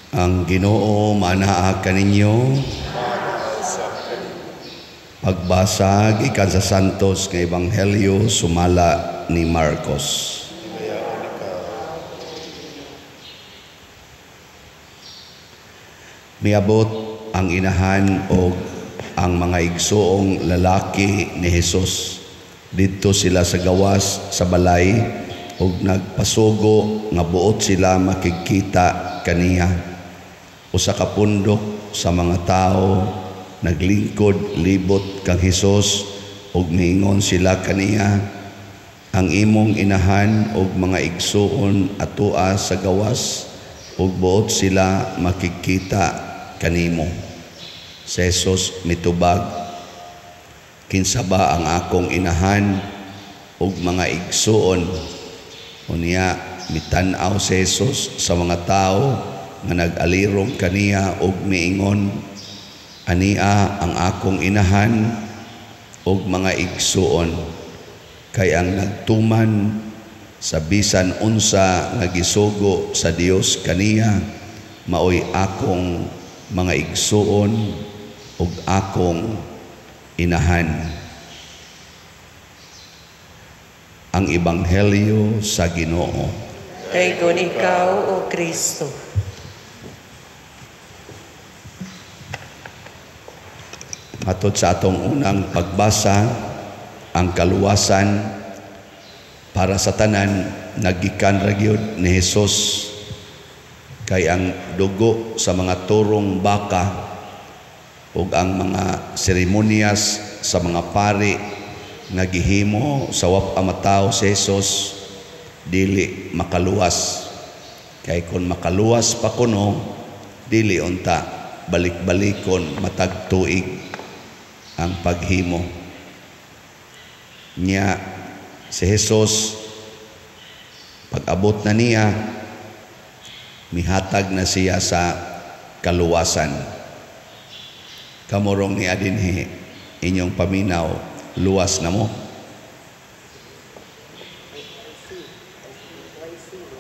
Ang Ginoo manaa kaninyo. Pagbasa gikan sa Santos nga Ebanghelyo sumala ni Marcos. Miabot ang inahan og ang mga igsuong lalaki ni Hesus. Didto sila sa gawas sa balay ug nagpasugo nga buot sila makigkita kaniya. Usa ka pundok sa mga tawo naglingkod libot kang Hesus ug miingon sila kaniya, ang imong inahan ug mga igsuon atoa sa gawas ug buot sila makigkita kanimo. Si Hesus mitubag, kinsa ba ang akong inahan ug mga igsuon? Unya mitan-aw si Hesus sa mga tawo nga nag-alirong kaniya ug miingon, ania ang akong inahan ug mga igsuon, kay ang nagtuman sa bisan unsa nga gisugo sa Dios kaniya maoy akong mga igsuon ug akong inahan. Ang Ebanghelyo sa Ginoo. Daygon ikaw, O Kristo. Matod sa atong unang pagbasa, ang kaluwasan para sa tanan nagikan ra gyud ni Hesus, kay ang dugo sa mga turong baka ug ang mga seremonyas sa mga pari nga gihimo sa wap matawo si Hesus dili makaluwas. Kay kon makaluwas pa kuno, dili unta balik-balikon matag tuig ang paghimo. Nya si Hesus pag-abot na niya, mihatag na siya sa kaluwasan. Kamurong niya dinhi inyong paminaw, luwas na mo.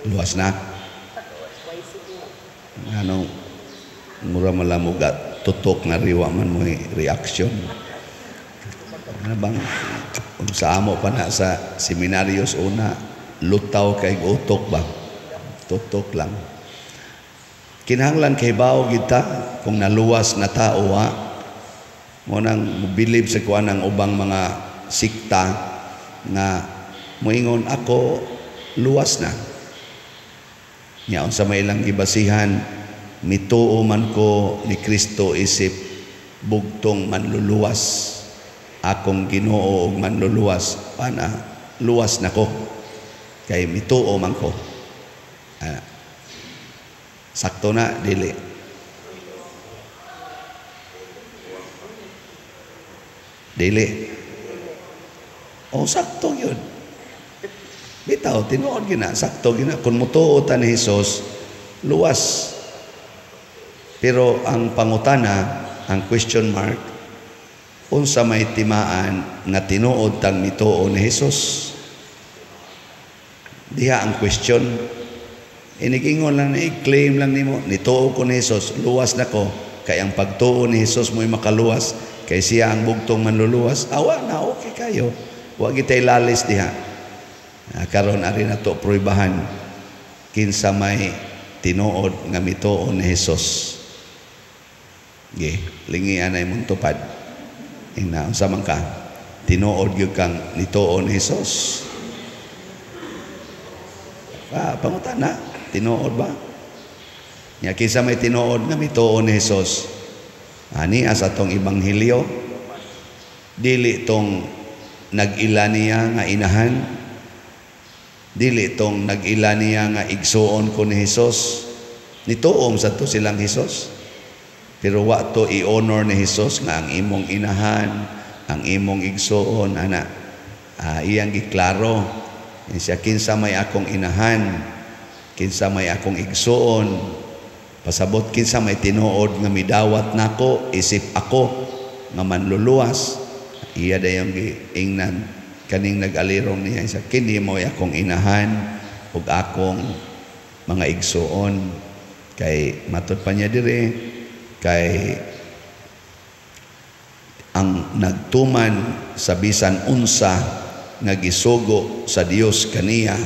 Luwas na. Anong mura malamugat, tutok na riwa man mo reaction. Ano bang sa amo pa na sa seminaryos una, lutaw kay utok ba? Tutok lang. Kinahanglan kay bao kita kung naluwas na tao ha. Mo nang mobilib sa kuan ang ubang mga sikta nga moingon ako luwas na. Nya unsa may ilang gibasihan, mituo man ko ni Kristo isip bugtong manluluwas. Akong Ginoo og manluluwas, pana luwas nako kay mituo man ko. Sakto na dili. Dili. O sakto yun. Bitaw tinuod gina, sakto gina kun mutuo ta ni Hesus, luwas. Pero ang pangutana, ang question mark, unsa may timaan nga tinuod tang mituo ni Hesus? Diha ang question. Inigingon lang ni, i-claim lang nimo, nituo ko ni Hesus, luwas na ko. Kay ang pagtuo ni Hesus mo'y makaluwas, kay siya ang bugtong manluluwas. Awa na, okay kayo. Wa gitay lalis diha. Karon ari na to pruibahan kinsa may tinuod nga mituo ni Hesus. Ge, lingi anay mong tupad. Ina, unsa man ka? Tinuod gyud kang nituo ni Hesus. Pangutana, tinuod ba? Nya kinsa may tinuod nga mituo ni Hesus? Ani as atong ebanghelyo, dili tong nag-ila niya nga inahan, dili tong nag-ila niya nga igsuon ko ni Hesus. Nituom sa to silang Hesus. Pero wa to i-honor ni Hesus nga ang imong inahan, ang imong igsuon, ana. Iyang giklaro. Siya, kinsa may akong inahan, kinsa may akong igsuon, pasabot kinsa may tinuod nga midawat nako, isip ako nga manluluwas. Iya dayong giingnan kaning nag-alirong niya, siya, kini mo'y akong inahan ug akong mga igsuon. Kay matud pa niya dire, kay ang nagtuman sa bisan unsa nga gisugo sa Dios kaniya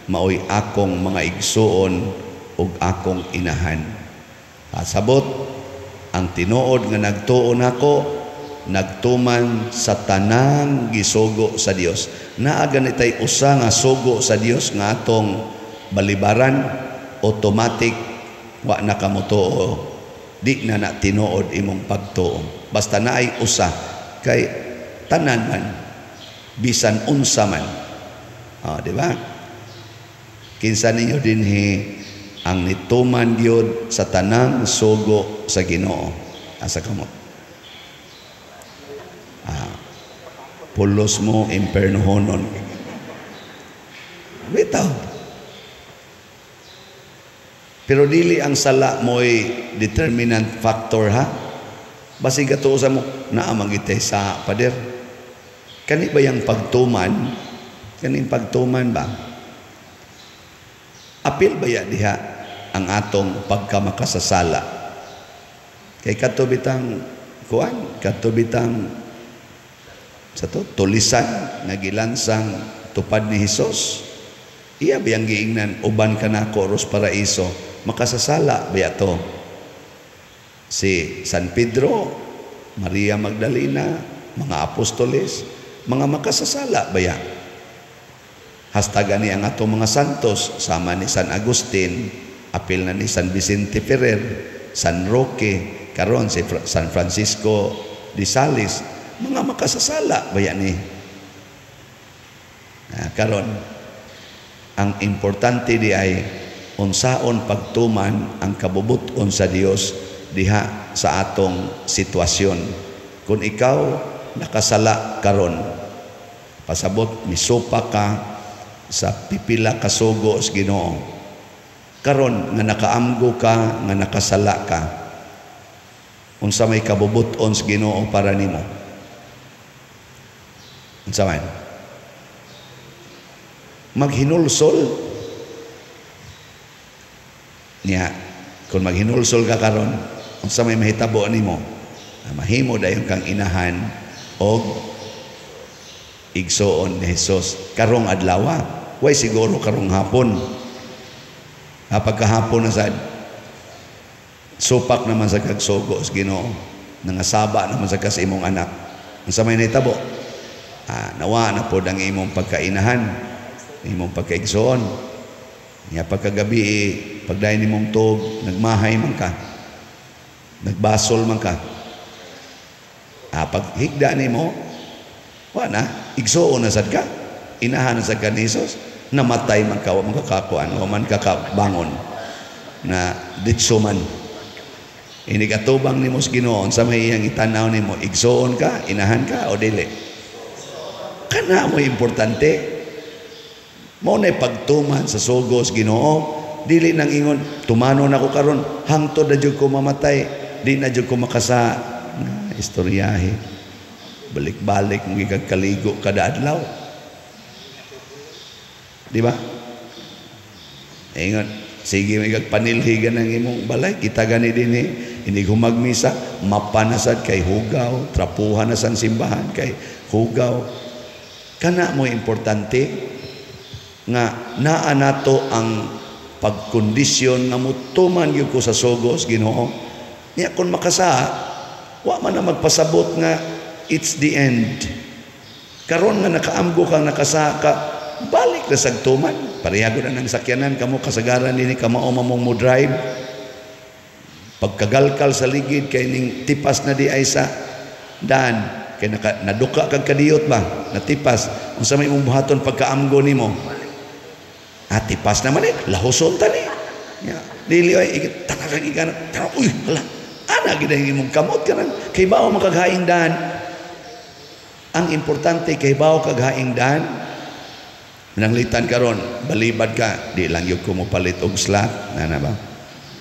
maoy akong mga igsuon ug akong inahan. Pasabot, ang tinuod nga nagtuo nako nagtuman sa tanang gisugo sa Dios. Naa ganitay usa nga sugo sa Dios nga atong balibaran, automatic wa na ka motuo, di na na tinuod imong pagtuo. Basta naay usa, kay tanan man, bisan unsa man. Oh, di ba? Kinsa ninyo dinhi ang nituman gyud sa tanang sugo sa Ginoo? Asa kamot? Ah, pulos mo impernohonon. Bitaw. Pero dili ang sala mo'y determinant factor, ha. Basig ato sa mo, naa man gitay sa pader. Kani ba yung pagtuman? Kaning pagtuman ba? Apil ba ya diha ang atong pagkamakasasala? Kay kato bitang kuan, kato bitang sa to tulisan nga gilansang tupad ni Hesus. Iya biyang giingnan, "Uban ka nako ros paraiso"? Makasasala ba to? Si San Pedro, Maria Magdalena, mga apostoles, mga makasasala ba ya? Hasta gani ang atong mga santos sama ni San Agustin, apil na ni San Vicente Ferrer, San Roque, karon si San Francisco de Sales, mga makasasala ba ni? Ah, karon ang importante di ay unsaon pagtuman ang kabubut-on sa Dios diha sa atong sitwasyon. Kung ikaw nakasala karon, pasabot misupa ka sa pipila ka sugo sa Ginoo. Karon nga nakaamgo ka nga nakasala ka, unsa may kabubut-on sa Ginoo para nimo? Unsa man? Maghinulsol niya. Kung maghinulsol ka karon, unsa may mahitabo nimo? Ah, mahimo dayon kang inahan og igsoon ni Jesus karong adlaw. Way siguro karong hapon ha, pagkahapon na sad, supak naman sa kagsugo sa Ginoo, nangasaba naman sa kas imong anak. Unsa may nahitabo? Ah, nawa na pod ang imong pagkainahan, imong pagkaigsoon niya. Pagkagabi, pagdayon nimong tuog, nagmahay man ka, nagbasol man ka. Ah, pag higda nimo, wa na, igsuon na sad ka, inahan na sad ka ni Jesus. Namatay man ka, wa man ka kakuan, wa man ka kabangon na ditso man. Inig atubang nimo sa Ginoo, sa may iyang itanaw nimo, igsuon ka, inahan ka o dili? Kana mo importante. Mao na pagtuman sa sugo sa Ginoo. Dili nang ingon, "Tumano na ko karon, hangtod na jud ko mamatay, di na jud ko makasa." Na, istoryahe. Balik-balik mo kaligo kada adlaw. Di ba? Ingon, sige may panilhigan ng imong balay, kita gani din eh. Hindi humagmisa, mapanasad kay hugaw, trapuhan na sa simbahan kay hugaw. Kana mo importante nga naa nato ang pagkondisyon nga mutuman gyud ko sa sugos Ginoo. Niya kung makasa, wa man na magpasabot nga it's the end. Karon nga nakaamgo kang nakasa ka, balik na sa tuman. Pareha na ng sakyanan kamo kasagaran dinhi, kamao mamong mo drive. Pagkagalkal sa ligid kay ning tipas na di ay sa daan kay naka, naduka kag kadiyot ba, natipas. Unsa may imong buhaton pagkaamgo nimo? Ah, tipas naman eh, lahuson ta ni. Ya, dili ay takakang igana. Uy, hala. Ana gid ang imong kamot kanang kay bao makaghaing daan. Ang importante kay bao kaghaing daan. Nanglitan karon, balibad ka, di lang yun ko mo palit og slot, na ba?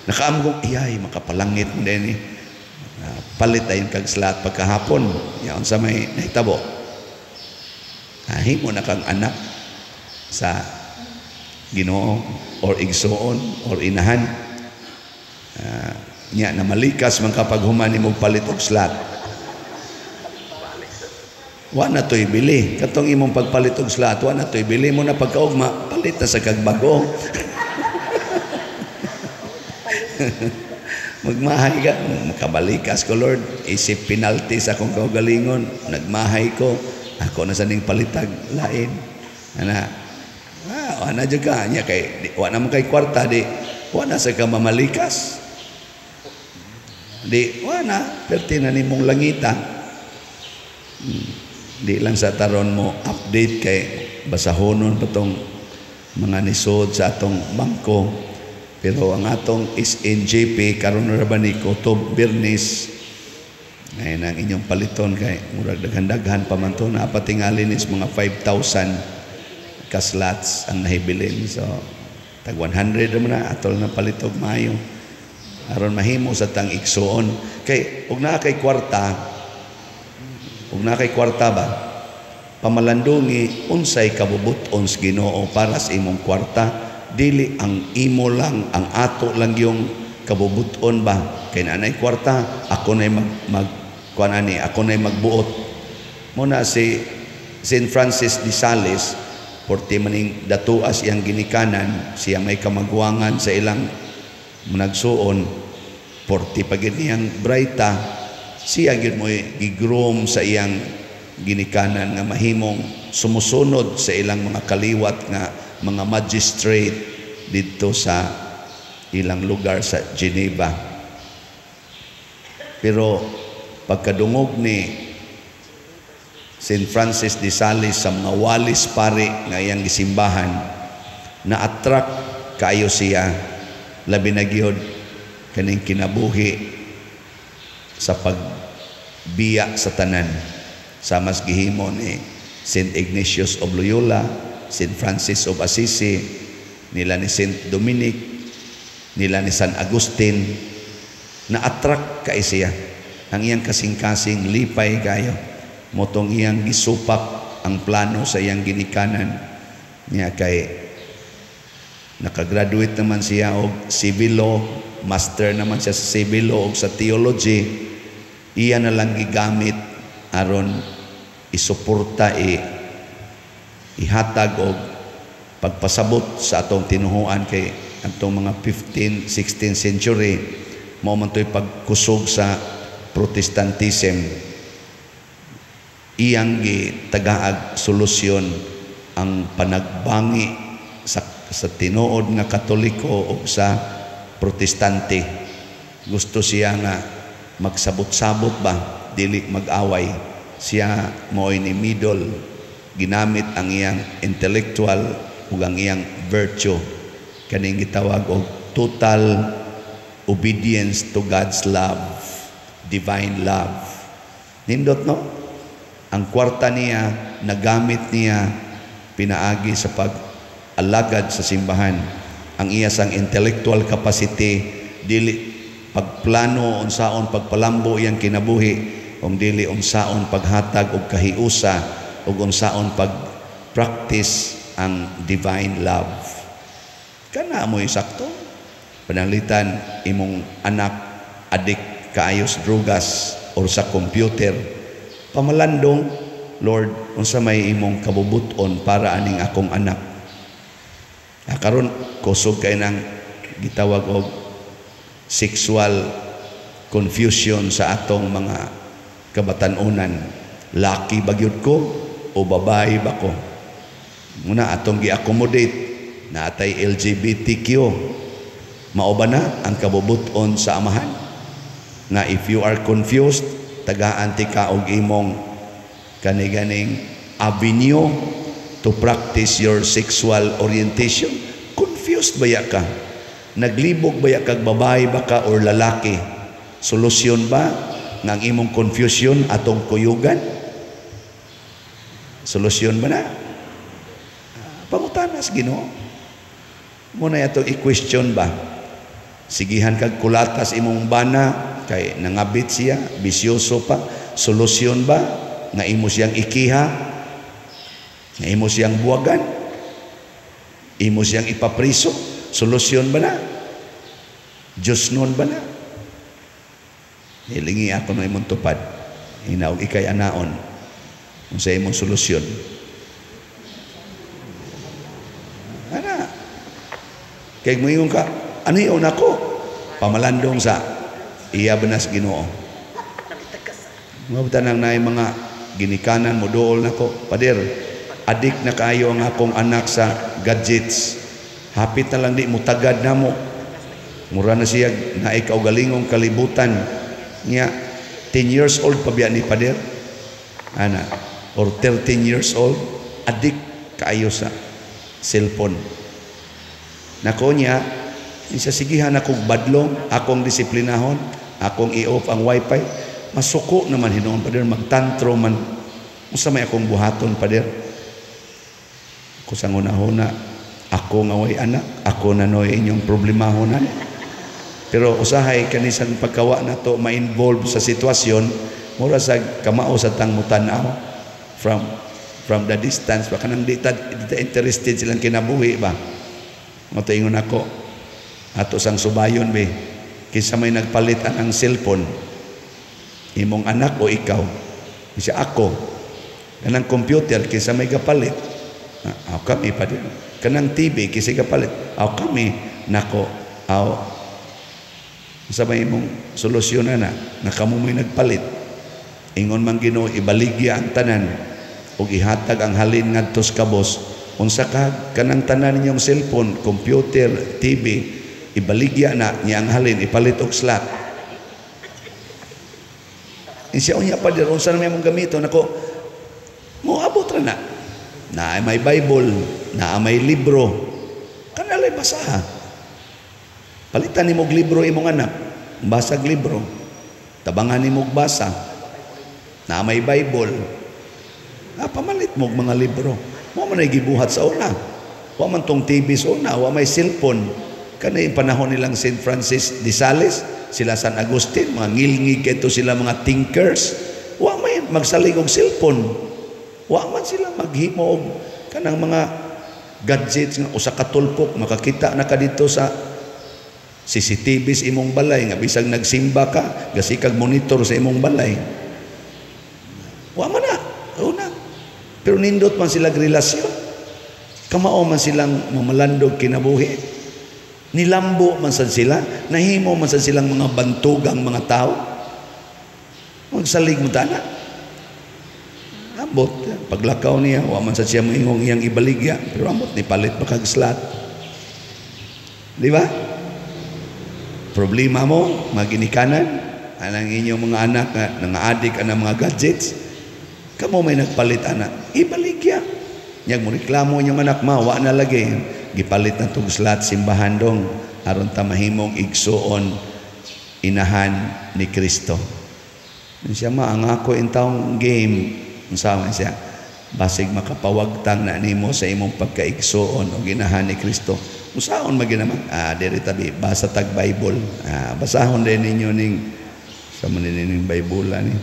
Nakaamgong, iyay, makapalangit mo din eh. Palit ayon kag slot pagkahapon. Yaon sa may nahitabo. Ah, himo na kang anak sa Ginoo or igsoon or inahan. Nya na malikas man kapag human nimo palit og slot. Wa na to'y bili. Katong imong pagpalit og slot, wa na to'y bili mo na pagkaugma, palit na sa kag bago. Magmahay ka, makabalikas ko, Lord. Isip penalty sa akong kaugalingon, nagmahay ko, ako na sa ning palitag lain. Ana, ana jud ka nya kay di, wa na man kay kwarta, di wa na sa ka mamalikas. Di wa na perti na nimong langita. Di lang sa taron mo update kay basahonon pa tong mga nisod sa atong bangko. Pero ang atong SNJP karon ra ba ni Kutob Birnis ngayon ang inyong paliton kay murag daghan-daghan pa man to, napatingali nis mga 5,000 ka slots ang nahibilin. So tag 100 ra man na atol na palitog maayo aron mahimo sa tang igsuon kay og naa kay kwarta, ug naa kay kwarta ba, pamalandungi unsay kabubut-on sa Ginoo para sa imong kwarta. Dili ang imo lang, ang ato lang yung kabubuton ba kay naanay kwarta, ako nay mag, mag kuan ani, ako nay magbuot mo na. Si Saint Francis de Sales, porte maning datuas iyang ginikanan, siya may kamagwangan sa ilang nagsuon, porte pa gyud niyang braita, siya gyud mo'y gigroom sa iyang ginikanan nga mahimong sumusunod sa ilang mga kaliwat nga mga magistrate didto sa ilang lugar sa Geneva. Pero pagkadungog ni Saint Francis de Sales sa mga walis pare nga iyang gisimbahan, na-attract kaayo siya, labi na gyud kaning kinabuhi sa pagbiya sa tanan sa mas gihimo ni Saint Ignatius of Loyola, Saint Francis of Assisi, nila ni Saint Dominic, nila ni San Agustin. Na-attract kay siya ang iyang kasing-kasing, lipay kayo motong iyang gisupak ang plano sa iyang ginikanan niya kay nakagraduate naman siya og civil law, master naman siya sa civil law og sa theology. Iya na lang gigamit aron isuporta, ihatag og pagpasabot sa atong tinuhuan kay atong mga 15, 16th century mao man to'y pagkusog sa Protestantism. Iyang gitagaag solusyon ang panagbangi sa tinuod nga Katoliko o sa Protestante. Gusto siya nga magsabot-sabot ba, dili mag-away. Siya mo'y ni middle, ginamit ang iyang intellectual ug ang iyang virtue kaning gitawag og total obedience to God's love, divine love. Nindot, no? Ang kwarta niya, nagamit niya pinaagi sa pag-alagad sa simbahan. Ang iya sang intellectual capacity, dili pagplano unsaon pagpalambo iyang kinabuhi, ug dili unsaon paghatag og kahiusa ug unsaon pag-practice ang divine love. Kana mo'y sakto. Pananglitan imong anak adik kaayo sa drugas or sa computer, pamalandong, "Lord, unsa may imong kabubuton para aning akong anak?" Karon kusog kay nang gitawag og sexual confusion sa atong mga kabatan-unan. Laki ba gyud ko o babae ba ko? Muna atong gi-accommodate na atay LGBTQ. Mao ba na ang kabubuton sa Amahan? Nga if you are confused, tagaan ti ka og imong kaniganing avenue to practice your sexual orientation. Confused baya ka? Naglibog baya kag babae ba ka or lalaki? Solusyon ba nga ang imong confusion atong kuyugan? Solusyon ba na? Pangutanas Ginoo. Muna atong i-question ba? Sigihan kag kulatas imong bana kay nangabit siya, bisyoso pa. Solusyon ba nga imo siyang ikiha? Nga imo siyang buwagan? Imo siyang ipapriso? Solusyon ba na? Diyos nun ba na? Hilingi ako no imong tupad. Hinaog ikay anaon. Unsa imong solusyon? Ana. Kay moingon ka, ano yun ako? Pamalandong sa iya banas Ginoo. Mabutan nang naay mga ginikanan mo dool nako, pader, adik na kaayo ang akong anak sa gadgets. Hapit na lang di mo tagad na mo. Mura na siya naay kaugalingong kalibutan. Nya 10 years old pa biya ni pader. Ana, or 13 years old, adik kaayo sa cellphone. Nako niya, isa sigihan akong badlong, akong disiplinahon, akong i-off ang wifi. Masuko naman hinuon pader, magtantro man. Unsa may akong buhaton pader? Ako sa ngunahuna, ako nga way anak, ako na noy inyong problemahon na. Pero usahay kanisang pagkawa na to ma-involve sa sitwasyon, mura sa kamao sa tang mutan-aw from the distance, baka nang di ta interested silang kinabuhi ba. Mo ingon ako ato sang subayon be, kinsa may nagpalit anang cellphone, imong anak o ikaw? Siya ako. Kanang computer kinsa may gapalit? Ah, aw kami pa din. Kanang TV kinsa gapalit? Aw kami. Nako, aw sa may imong solusyon na nga kamo may nagpalit. Ingon man Ginoo, ibaligya ang tanan ug ihatag ang halin ngadto sa kabos. Unsa ka kanang tanan ninyong cellphone, computer, TV, ibaligya na niya ang halin, ipalit og slot. Insiya unya pa dir, unsa na may imong gamiton? Nako, moabot ra na. Naa may Bible, naa may libro. Kanalay basaha. Palitan nimo og libro imong anak, basag libro. Tabangan nimo og basa. Naa may Bible. Ah, pamalit mo og mga libro. Mo man ay gibuhat sa una. Wa man tong TV sa una, wa may cellphone. Kanay panahon nilang Saint Francis de Sales, sila San Agustin, mga ngilngig kayto sila mga thinkers. Wa may magsalig og cellphone. Wa man sila maghimo og kanang mga gadgets nga usa ka tulpok makakita na ka dito sa CCTV sa imong balay nga bisag nagsimba ka, gasikag monitor sa imong balay. Wa man na, una. Pero nindot man sila relasyon. Kamao man silang mamalandog kinabuhi. Nilambo man sad sila, nahimo man sad silang mga bantugang mga tao. Magsalig mo tana. Ambot, paglakaw niya, wa man sad siya moingong iyang ibaligya, pero ambot ni palit pa kag slot. Di ba? Problema mo, maginikanan, anang inyong mga anak nga nangaadik anang mga gadgets, kamo may nagpalit ana, ibaligya. Nyag mo reklamo inyong anak ma, wa na lagi. Gipalit na tug slot simbahan dong aron ta mahimong igsuon inahan ni Kristo. Siya ma, ang ako intawong game, unsa man siya, basig makapawagtang na nimo sa imong pagkaigsuon o ginahan ni Kristo. Usaon maginaman? Ah, diri tabi, basa tag Bible. Ah, basahon din ninyo ning sa man ning Bible ani.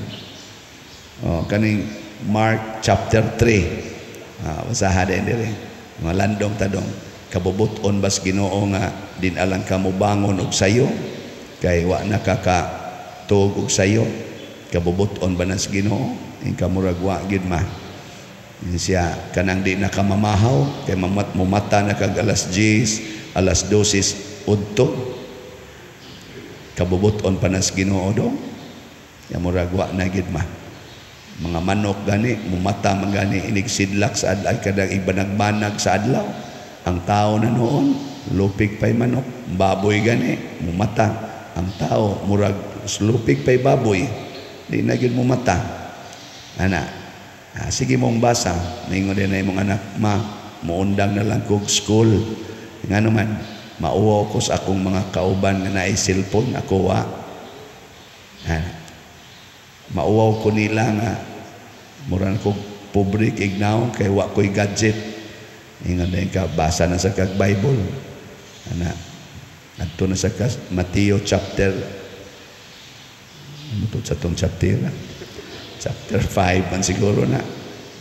Oh, kaning Mark chapter 3. Ah, basaha din diri. Mga landong tadong kabubuton bas Ginoo nga din alang kamo bangon og sayo kay wa na ka tuog og sayo. Kabubuton ba nas Ginoo? In kamurag wa gid ma. Siya kanang di na ka mamahaw kay mamat mumata na kag alas 10, alas 12 udto. Kabubuton pa nas Ginoo dong. Ya murag wa na gid ma. Mga manok gani mumata man gani inig sidlak sa adlaw kadang ibanag-banag sa adlaw. Ang tao na noon lupig pay manok, baboy gani mumata. Ang tao murag lupig pay baboy, di na gid mumata. Ana, ah, sige mong basa, ningon din na imong anak, ma, muundang na lang kog school. Nga naman, mauwaw ko sa akong mga kauban nga naay cellphone, ako wa. Ana, mauwaw ko nila nga, mura na kog pobre kig naong, kay wa ko'y gadget. Ingon din ka, basa na sa kag Bible. Ana, adto na sa kag Mateo chapter, ano to sa tong chapter? Chapter 5 man siguro na.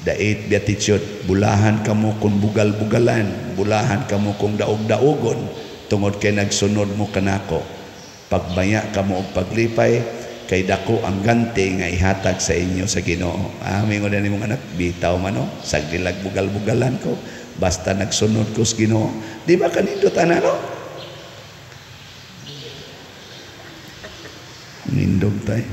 The eighth beatitude, bulahan kamo kung bugal-bugalan, bulahan kamo kung daog-daogon, tungod kay nagsunod mo kanako. Pagmaya kamo og paglipay kay dako ang ganti nga ihatag sa inyo sa Ginoo. Ah, mingon na nimong anak, bitaw man no, sagdilag bugal-bugalan ko, basta nagsunod ko sa Ginoo. Di ba kanindot ana, no? Nindog tay.